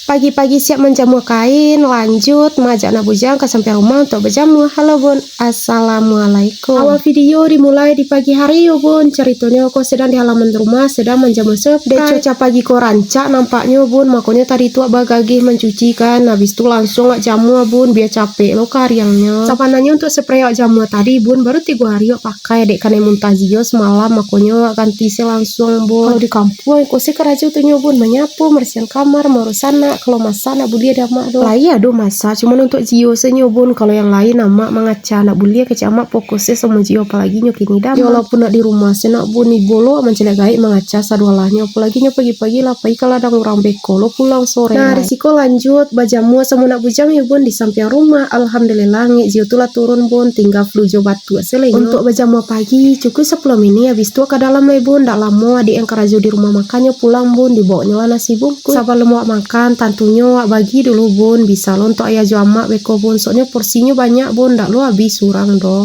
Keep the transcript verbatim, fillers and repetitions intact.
Pagi-pagi siap manjamua kain, lanjut maajak anak bujang ka sampiang rumah untuak bajamua. Halo bun, assalamualaikum. Awal video dimulai di pagi hari yo bun, caritonyo ko sedang di halaman rumah, sedang manjamua surprise. Dek cuaca pagi ko rancak nampaknyo bun, makonyo tadi tu wak bagagih mancuci kan, habis tu langsuang wak jamua bun, bia capek lo kariangnyo. Sabananyo untuak spray wak jamua tadi bun, baru tigo hari wak pakai, dek kanai muntah jio samalam, makonyo wak ganti se langsuang bun. Kalau di kampuang, ko se karajo tu nyo bun, manyapu, marasiahan kamar, maurus anak, kalau masak ndak buliah dek amak doh. Lai ado masak, cuman untuak jio se nyo bun, kalau yang lain amak mangaca ndak buliah kecek amak fokus se samo jio, apalagi nyo kini dama. Yo walaupun ndak di rumah se nak bun, ibo lo mancaliak gaek mangaca sadoalahnyo, apalagi nyo pagi-pagi lah pai ka ladang urang beko lo pulang sore. Nah, lai. Di siko lanjut bajamua samo anak bujang yo bun di sampiang rumah. Alhamdulillah, ngek jio tu lah turun bun, tingga flu jo batuk se lai nyo. Untuak bajamua pagi, cukuik sapuluah minik, habis tu ka dalam lai bun, ndak lamo adek yang karajo di rumah makan nyo pulang bun, dibaoknyo lah nasi bungkus. Sabalum awak makan, tantunyo awak bagi dulu bun, bisa lo untuak ayah jo amak beko bun, soalnyo porsinyo banyak bun, ndak lo abih surang doh.